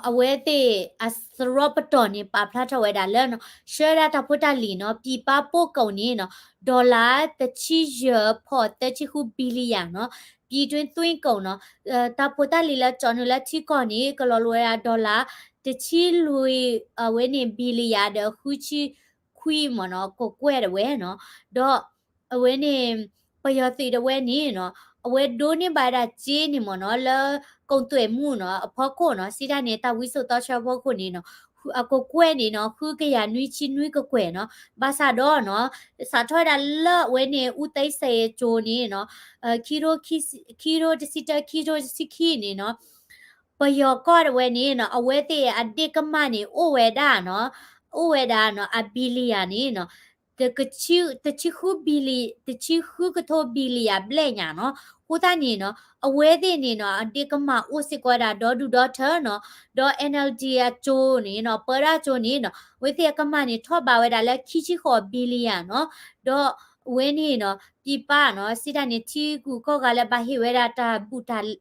အဝဲသ့ၣ်အစရီပတီၢ်န့ၣ် ပာ်ဖျါထီၣ်ဝဲဒၣ်လၢနီၤ ဆှၢဒၣ်တၢ်ဖိတၢ်လံၤနီၤ ပြည်ပပို့ကုန်န့ၣ်နီၤ dollar တဆံယဲၢ်ဖီၣ်သၢဆံဃု billion နီၤ ပြည်တွင်းသွင်းကုန်နီၤ တၢ်ဖိတၢ်လံၤလၢကၠီနုာ်လၢထံကီၢ်န့ၣ် ကလီၤလိၤဝဲဒၣ် dollar တဆံလွံၢ် အဝဲန့ၣ် billion ဒီးဃုဆံ ခွံမ့ၢ်နီၤ ကကွဲၢ်ဒၣ်ဝဲနီၤ ဒီးအဝဲန့ၣ် ပယီၤသုးဒၣ်ဝဲန့ၣ်နီၤ အဝဲဒိးန့ၢ်ဘၣ်ဝဲဒၣ်စ့န့ၣ်မ့ၢ်နီၤ လၢ ကုန်သွယ်မှု နီၤ အဖီခိၣ်နီၤ စံးတၢ်န့ၣ် တၢ်ဝံစိာ်သီဆၢအဖီခိၣ်န့ၣ်နီၤ အကကွဲၢ်န့ၣ်နီၤ ဃုကယၤနွံဆံနွံကကွဲၢ်နီၤ ဘၣ်ဆၣ်ဒီးနီၤ စးထီၣ်ဝဲဒၣ်လၢအဝဲန့ၣ် ဦးသိန်းစိန် အစိၤန့ၣ်နီၤ ခံထိခံဆံ ခံထိတဆံတၢ ခံထိတဆံခံန့ၣ်နီၤ ပယီၤကီၢ်ဒၣ်ဝဲန့ၣ်နီၤ အဝဲသ့ၣ်အဒ့ၣ်ကမၢ်န့ၣ် အိၣ်ဝဲဒၣ်နီၤ အိၣ်ဝဲဒၣ်နီၤ အ billion န့ၣ်နီၤ တဆံဃု billion တဆံဃုကထိ billion ဘျဲၣ်ညါနီၤ အဃိသတးန့ၣ်နီၤ အဝဲသ့ၣ်န့ၣ်နီၤ အဒ့ၣ်ကမၢ်အိၣ်စ့ၢ်ကီးဝဲဒၣ်ဒီဒူၣ်ဒီထၢနီၤ ဒီး NLD အစိၤန့ၣ်နီၤ ပၢဒၣ်အစိၤန့ၣ်နီၤ အဝဲသ့ၣ်အကမၢ်န့ၣ် ထီၣ်ဘးဝဲဒၣ်လၢခံဆံဃိး billion နီၤ ဒီးအဝဲန့ၣ်နီၤ ပြည်ပနီၤ စံးတၢ်န့ၣ် ထံဂုၤကီၢ်ဂၤလၢဘၣ်ဟ့ၣ်ဝဲဒၣ်တၢ်ဘူၣ်တၢ်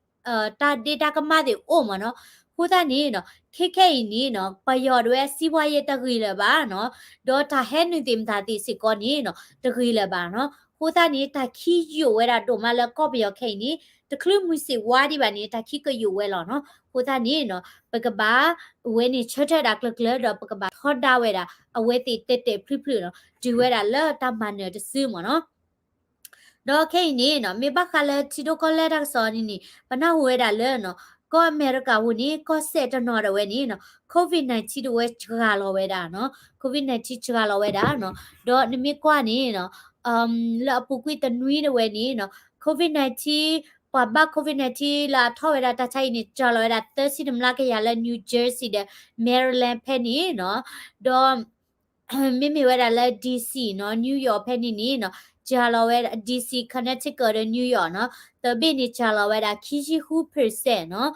တၢ်ဒ့တၢ်ကမၣ်သ့ၣ်အိၣ်မ့ၢ်နီၤ အဃိသတးန့ၣ်နီၤ ခဲခဲအံၤန့ၣ်နီၤ ပယီၤဒၣ်ဝဲ စီးပွားရေး တဂ့ၤလၢၤဘၣ်နီၤ ဒီးတၢ်ဟဲနုာ်သ့ၣ်မတၤသ့ၣ်စ့ၢ်ကီးန့ၣ်နီၤ တဂ့ၤလၢၤဘၣ်နီၤ အဃိသတးန့ၣ် တၢ်ခံးယိာ်ဝဲဒၣ်ဒိၣ်မးလၢကီၢ်ပယီၤခဲအံၤန့ၣ် တချုးမုၢ်ဆ့ၣ်ဝါဒံးဘၣ်န့ၣ် တၢ်ခံးကယိာ်ဝဲလီၤနီၤ အဃိသတးန့ၣ်နီၤ ပကဘၣ် အဝဲန့ၣ်ဆၢထၢၣ်ဒၣ်ကျၢၤကျၢၤဒီး ပကဘၣ်ထီဒါဝဲဒၣ် အဝဲသ့ၣ်တဲာ်တဲာ်ဖျုးဖျုးနီၤ တုၤဝဲဒၣ်လၢတၢ်မၤနၢၤတစုမ့ၢ်နီၤ ဒီးခဲအံၤန့ၣ်နီၤ မ့ၢ်ဘၣ်ဃးလၢထံဒိၣ်ကီၢ်လဲၢ်တၢ်ကစီၣ်န့ၣ်န့ၣ် ပနၢ်ဟူဝဲဒၣ်လၢနီၤ ကီၢ်အမဲရကၤပူၤန့ၣ် ကီၢ်စဲၣ်တနီၤဒၣ်ဝဲန့ၣ်နီၤ COVID nineteen ဒၣ်ဝဲစှၤလီၤဝဲဒၣ်နီၤ COVID nineteen စှၤလီၤဝဲဒၣ်နီၤ ဒီးနမ့ၢ်ကွၢ်န့ၣ်နီၤ လၢအပူၤကွံာ်တနွံဒၣ်ဝဲန့ၣ်နီၤ COVID nineteen ပှၤဘၣ် COVID nineteen လၢအထီၣ်ဝဲဒၣ်တၢ်ဆါအံၤန့ၣ် စှၤလီၤဝဲဒၣ်သၢဆံတမျးကယၤလၢ New Jersey ဒီး Maryland ဖဲန့ၣ်နီၤ, ဒီး မ့မ့ၢ်ဝဲဒၣ်လၢ D C နီၤ New York ဖဲန့ၣ်န့ၣ်နီၤ စှၤလီၤဝဲဒၣ် D C Connecticut ဒီး New York နီၤ သၢဘ့ၣ်န့ၣ် စှၤလီၤဝဲဒၣ်ခံဆံဃု percent နီၤ,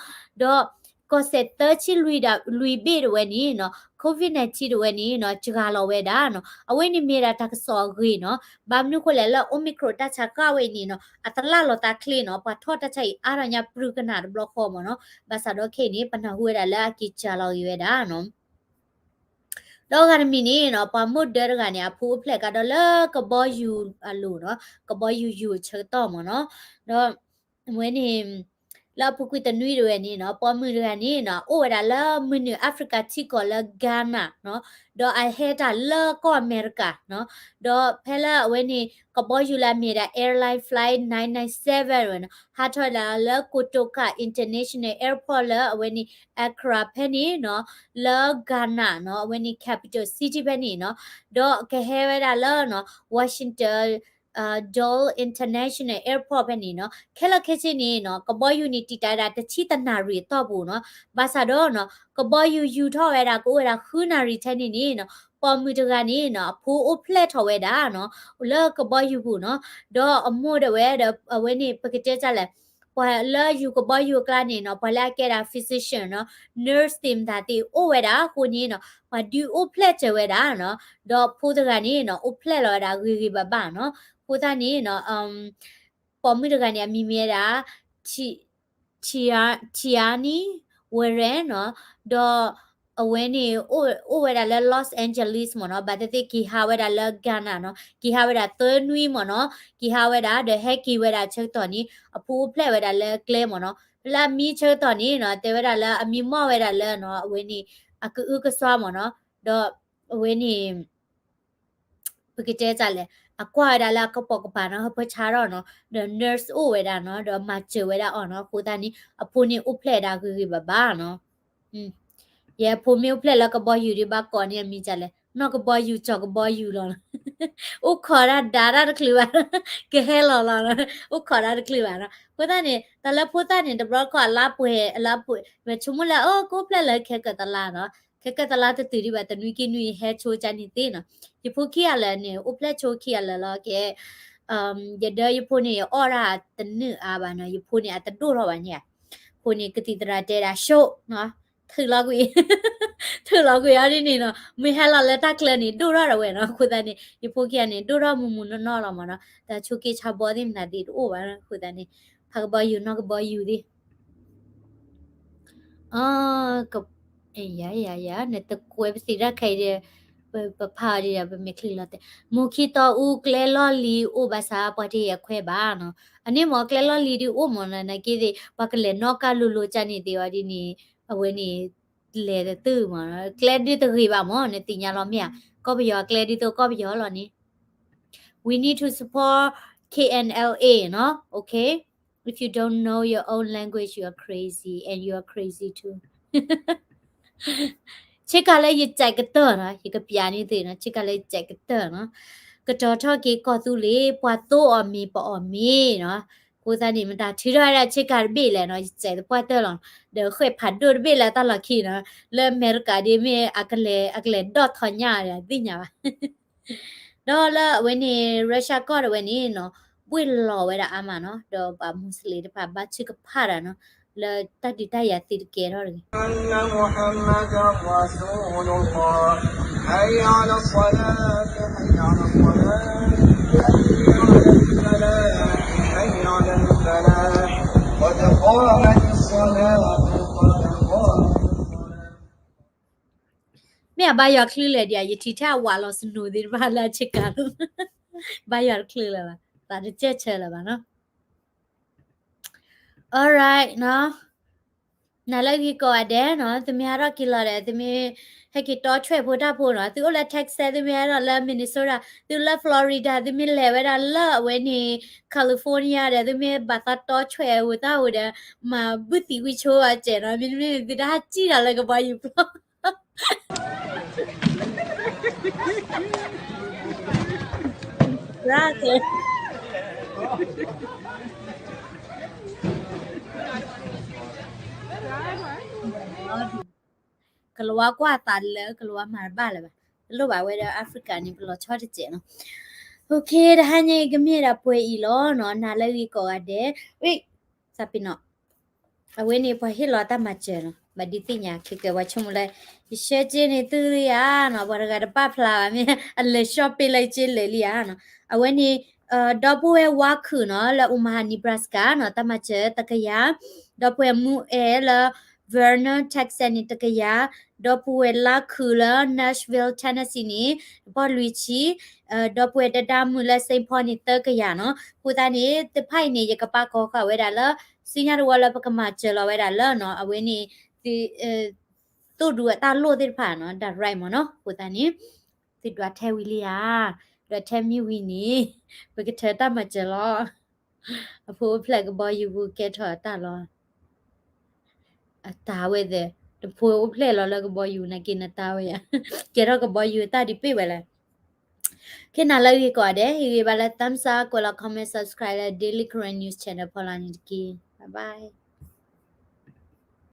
ဒီး ကီၢ်စဲၣ်သၢဆံလွံၢ်ဘ့ၣ်တဝဲန့ၣ်နီၤ COVID nineteen တဝဲန့ၣ်နီၤ စှၤလီၤဝဲဒၣ်နီၤ, အဝဲန့ၣ်မ့ၢ်ဒၣ်တၢ်ကစီၣ်အဂ့ၤနီၤ, ဘၣ်မနုၤဃိလဲၣ်လၢ Omicron တၢ်ဆါဃၣ်ဝဲအံၤန့ၣ်နီၤ အတလၢ်လီၤသးချ့နီၤ, ပှၤထီၣ်တၢ်ဆါအံၤအါထီၣ်ညါပြူကနၣ်တဘျီဃီမ့ၢ်နီၤ, ဘၣ်ဆၣ်ဒီးခဲအံၤန့ၣ် ပနၢ်ဟူဝဲဒၣ်လၢအက့ၤစှၤလီၤဂ့ၤဝဲဒၣ်နီၤ ဒီးအဂၤတမံၤန့ၣ်နီၤ ပှၤမုၣ်ဒၢတဂၤန့ၣ် အဖိအိၣ်ဖျဲၣ်ကဒီးလၢကဘီယူၤအလိၤနီၤ, ကဘီယူၤယူၤအဆၢကတီၢ်မ့ၢ်နီၤ, ဒီး အဝဲန့ၣ် လၢအပူၤကွံာ်တနွံတဝဲန့ၣ်နီၤ ပိာ်မုၣ်တဂၤန့ၣ်နီၤ အိၣ်ဝဲဒၣ်လၢမုၢ်နုာ် Africa ထံကီၢ်လၢ Ghana နီၤ, ဒီးအဟဲတၢ်လၢကီၢ်အမဲရကၤနီၤ, ဒီးဖဲလၢအဝဲန့ၣ် ကဘီယူၤလၢအမ့ၢ်ဒၣ် Airline Flight nine nine seven ဝဲနီၤ ဟးထီၣ်ဝဲဒၣ်လၢ Kotoka International Airport လၢအဝဲန့ၣ် Accra ဖဲန့ၣ်နီၤ, လၢ Ghana နီၤ အဝဲန့ၣ် capital city ဖဲန့ၣ်နီၤ, ဒီးကဟဲဝဲဒၣ်လၢနီၤ Washington Dole International Airport ဖဲန့ၣ်နီၤ, ခဲလၢာ်ခဲဆ့န့ၣ်နီၤ ကဘီယူၤန့ၣ်တံာ်တာ်ဝဲဒၣ်တဆံတနၣ်ရံၣ်အတီၢ်ပူၤနီၤ, ဘၣ်ဆၣ်ဒီးနီၤ ကဘီယူၤယူၤထီၣ်ဝဲဒၣ်ကအိၣ်ဝဲဒၣ်ဃုနၣ်ရံၣ်ထဲန့ၣ်န့ၣ်နီၤ ပိာ်မုၣ်တဂၤန့ၣ်နီၤ အဖိအိၣ်ဖျဲၣ်ထီၣ်ဝဲဒၣ်နီၤ လၢကဘီယူၤပူၤနီၤ, ဒီးအမိၢ်ဒၣ်ဝဲဒီး အဝဲန့ၣ် ပကတဲတၢ်လဲၣ် ပှၤလၢယူၤကဘီယူၤအကျါန့ၣ်နီၤ ပှၤလၢအကဲဒၣ် physician နီၤ nurse သ့ၣ်မတၤသ့ၣ်အိၣ်ဝဲဒၣ်အဃိန့ၣ်နီၤ ပှၤဒုးအိၣ်ဖျဲၣ်စၢၤဝဲဒၣ်နီၤ, ဒီးဖိတဂၤန့ၣ်နီၤ အိၣ်ဖျဲၣ်လီၤဝဲဒၣ်ဂ့ၤဂ့ၤဘၣ်ဘၣ်နီၤ, အဃိသတးန့ၣ်နီၤ ပိာ်မုၣ်တဂၤန့ၣ် အမံၤမ့ၢ်ဝဲဒၣ် Tiani Warren နီၤ, ဒီးအဝဲန့ၣ် အိၣ်ဝဲဒၣ်လၢ Los Angeles မ့ၢ်နီၤ, ဘၣ်သ့ၣ်သ့ၣ်က့ၤဟးဝဲဒၣ်လၢ Ghana နီၤ, က့ၤဟးဝဲဒၣ်သၢနွံမ့ၢ်နီၤ, က့ၤဟးဝဲဒၣ် ဒီးဟဲက့ၤဝဲဒၣ်ဆၢကတီၢ်န့ၣ် အဖိအိၣ်ဖျဲၣ်ဝဲဒၣ်လၢကျဲမ့ၢ်နီၤ, လၢအမံဆၢကတီၢ်န့ၣ်နီၤ တဲဝဲဒၣ်လၢအမံမီၢ်ဝဲဒၣ်လၢနီၤ အဝဲန့ၣ် အကအုကစွါမ့ၢ်နီၤ, ဒီးအဝဲန့ၣ် ပကတဲတၢ်လဲၣ် အကွၢ်ဝဲဒၣ်လၢအကပိာ်ကပၤနီၤ ဟၢဖၢဆါထီၣ်နီၤ, ဒီး nurse အိၣ်ဝဲဒၣ်နီၤ, ဒီးမၤစၢၤဝဲဒၣ်အီၤနီၤ, အဃိသတးန့ၣ် အဖိန့ၣ်အိၣ်ဖျဲၣ်ဒၣ်ဂ့ၤဂ့ၤဘၣ်ဘၣ်နီၤ, ယဲအဖိမ့ၢ်အိၣ်ဖျဲၣ်လၢကဘီယူၤဒ်ဘၣ်ကိးန့ၣ်အမံၤဒ်လဲၣ်, နီၢ်ကဘီယူၤ ကၠီၤကဘီယူၤလီၤ, အိၣ်ခိးဒၣ်ဒါတၢ်တချုးဘၣ်, ကဟဲလီၤလီၤ, အိၣ်ခိးဒၣ်တချုးဘၣ်နီၤ, အဃိသတးန့ၣ် တၢ်လၢဖိသၣ်န့ၣ် တဘျီတခီၣ်အလါပှဲၤ အလါပှဲၤ ဝဲဆိကမိၣ်လၢ အိၣ် ကအိၣ်ဖျဲၣ်လၢခဲကၢၣ်တလါနီၤ, ခဲကၢၣ်တလါတတုၤဒံးဘၣ် တနွံခံနွံဟဲဆိကါန့ၣ်သ့နီၤ, ယဖိခံဂၤလၢာ်န့ၣ် အိၣ်ဖျဲၣ်ဆိခံဂၤလၢာ်လီၤကဲ, ယဒၢယဖိန့ၣ် ယအီၣ်ဒၣ်တနုာ်အါဘၣ်နီၤ, ယဖိန့ၣ် အတဒိၣ်ထီၣ်ဘၣ်န့ၣ်ဧါ, အဃိန့ၣ် ကသံၣ်သရၣ်တဲဒၣ် ရှိၣ်နီၤ, ထုးလီၤကွံာ် ထုးလီၤကွံာ်အီၤဒ်န့ၣ်နီၤ, မ့ၢ်ဟဲလီၤလၢတၢ်ချၢန့ၣ် ဒိၣ်ထီၣ်ဒီးဝဲနီၤ, အဃိသတးန့ၣ် ယဖိခံဂၤန့ၣ် ဒိၣ်ထီၣ်မုၢ်မုၢ်နီၢ်နီၢ်လီၤမ့ၢ်နီၤ, တၢ်ဆိက့ဆါဘီသ့ၣ်မနုၤသ့ၣ်တအိၣ်ဘၣ်နီၤ, အဃိသတးန့ၣ် ဖးကဘီယူၤနီၢ်ကဘီယူၤသ့ၣ် အ ယၤယၤယၤ နတကွဲပသံးတၢ်ခဲအံၤဒီး ပဖးအီၤဒံးဒီး ပမ့ၢ်ချံးလီၤတဲာ် မူခံတီအူကျဲလီၢ်လံၤအိၣ်ဘၣ်ဆၣ် ပှၤတဟ့ၣ်အခွဲးဘၣ်နီၤ, အန့ၣ်မ့ၢ်ကျဲလီၢ်လံၤဒုးအိၣ်မ့ၢ်နီၤ, နာ်က့သ့ၣ် ပှၤကလဲၤနီၣ်ကါလိၤလိၤကၢ်န့ၣ်သ့ၣ်အီၤဒ်န့ၣ် အဝဲန့ၣ် လဲၤတတုၤမ့ၢ်နီၤ, ကျဲဒုးတဂ့ၤဘၣ်မ့ၢ် နသ့ၣ်ညါလီၤမ့ၢ်ဧါ, ကီၢ်ပယီၤကျဲဒုးသိးကီၢ်ပယီၤလီၤန့ၣ် We need to support K N L A နီၤ, okay? If you don't know your own language, you are crazy, and you are crazy too. ဆ့ကၤလၢယစဲးကတၢၢ်နီၤ, ယကပျးန့ၢ်သုနီၤ, ဆ့ကၤလၢယစဲးကတၢၢ်နီၤ, ကတီၤထီၣ်က့ၤကီၢ်သူလ့ၤ ပှၤသိအီၣ်မ့ၤပအီၣ်မ့ၤနီၤ, အဃိသတးန့ၣ် မတၤထုးထီၣ်ဝဲဒၣ်ဆ့ကၤတဘ့ၣ်လဲၣ်နီၤ, ယစဲးသပှၢ်တၢၢ်လီၤ, ဒီးဃဲၣ်ဖးဒိၣ်တဘ့ၣ်လၢတၢ်လီၢ်ခံနီၤ, လၢအမဲရကၤဒ်မ့ၢ် အကလဲၤ အကလဲၤဒီၣ်ထီၣ်ညၣ်ဒီးသ့ၣ်ညါဘၣ် ဒီးလၢအဝဲန့ၣ် Russia ကီၢ်တဝဲန့ၣ်နီၤ, ဘှ့ၣ်လီၤဝဲဒၣ်အါမးနီၤ, ဒီးပှၤမူစလ့ၣ်တဖၣ်ဘါထုကဖၣ်တၢ်နီၤ, လၢတၢ်ဒုးတၢ်ယၤသ့တကဲထီၣ်တဂ့ၤ أن محمدا رسول الله. حي على الصلاة، حي على الصلاة، حي على الفلاح، حي على الفلاح. قد قامت الصلاة، قد قامت الصلاة. မ့ၢ်အဘါယွၤချုးလဲၣ်ဒံးဧါ, ယထံၣ်ထဲအဝးလီၤ snow သ့ၣ်တဖၣ်လၢအဆ့ကၤလီၤ, ဘါယွၤတချုးလၢၤဘၣ်, သးတစဲးဆၢလၢၤဘၣ်နီၤ. Alright နီၤ, နၤလၢဂ့ၤကိးဂၤဒဲးနီၤ, သုမ့ၢ်ဟးထီၣ်က့ၤလီၤဒီး သုမ့ၢ်ဟဲက့ၤတီဆွဲၣ်ဖိတၢ်ဖိနီၤ, သုအိၣ်လၢ Texas သုမ့ၢ်ဟဲထီၣ်လၢ Minnesota, သုလၢ Florida, သုမ့ၢ်လဲၤဝဲဒၣ်လၢအဝဲန့ၣ် California ဒီး သုမ့ၢ်ဘၣ်သးတီဆွဲၣ်ဧိၤသၣ်ဧိၤဒီး မၤဘုၣ်သံဝံၤဆိအီၤစဲးနီၤ, မ့တမ့ၢ် သုတဟးစံၣ်တၢ်လၢကဘီယူၤပျီ ရၣ်ကဲ ကလၤဝါကွၢ်သးလၢကလၤဝါမၤတဘၣ်လၢၤဘၣ်, တလိၣ်ဘၣ်ဝဲဒီး Africa န့ၣ် ပလီၤဆီတစဲးနီၤ. တဟါညါအံၤကမ့ၢ်ဒၣ်ပှဲၤအံၤလီၤနီၤ, နၤလၢဂ့ၤကိးဂၤဒဲး, ဝံ, သးပ့ၤနီၤ အဝဲန့ၣ်ပှၤဟ့ၣ်လီၤတၢ်မၤစၢၤလီၤ, ဘၣ်ဒုးသ့ၣ်ညါခဲကဲ ပှၤဆိကမိၣ်လၢ ယဆှၢစ့န့ၣ်သုလံဧါနီၤ, ပှၤတဂၤတပာ်ဖျါဘၣ်မ့ၢ် အလဲၤ shopping လၢယစ့လဲၤလံဧါနီၤ. အဝဲန့ၣ် ဒီပုၢ်ဝဲၢ်ဝါခုၣ်နီၤ လၢ Omaha Nebraska နီၤ တၢ်မၤစၢၤတကယၤ, ဒီပုၢ်ဝဲၢ်မုၢ်အဲၣ်လၢ Vernon Texas န့ၣ် တကယၤ, ဒီပုၢ်ဝဲၢ်လါခုၣ်လၢ Nashville Tennessee န့ၣ် တပီၢ်လွံၢ်ဆံ, ဒီပုၢ်ဝဲၢ်တဒါမုၣ်လၢ Saint Paul န့ၣ် သၢကယၤနီၤ. အဃိသတးန့ၣ် တဖၣ်အံၤန့ၣ် ယကပာ်ကီၤဃာ်ဝဲဒၣ်လၢ ဆူညါတဝီလၢပကမၤစၢၤလီၤဝဲဒၣ်လၢနီၤ, အဝဲန့ၣ် သုးဒူအတၢ်လိၣ်သ့ၣ်တဖၣ်နီၤ direct မ့ၢ်နီၤ. အဃိသတးန့ၣ် သုဒွးထဲဝံၤလံဧါ, ဒွးထဲမ့ၢ်ဝံၤန့ၣ် ပကထၢတၢ်မၤစၢၤလီၤ. အဖိအိၣ်ဖျဲၣ်ကဘီယူၤပူၤကဲထီၣ်အတၢ်လီၤ. အတၢ်ဝဲသ့ၣ်, တဖိအိၣ်ဖျဲၣ်လီၤလၢကဘီယူၤ နက့ၤနတၢ်ဝဲယါ, ကဲထီၣ်ကဘီယူၤတၢ်ဒံးပ့ၢ်ဝဲလဲၣ်. ခဲနၤလၢဂ့ၤကိးဂၤဒဲး ဟ့ၣ်ဂံၢ်ဘါလၢ thumbs up ကွဲးလီၤ comment subscribe လၢ Daily Karen News Channel ဖီလာ်န့ၣ်တက့ၢ်. Bye bye.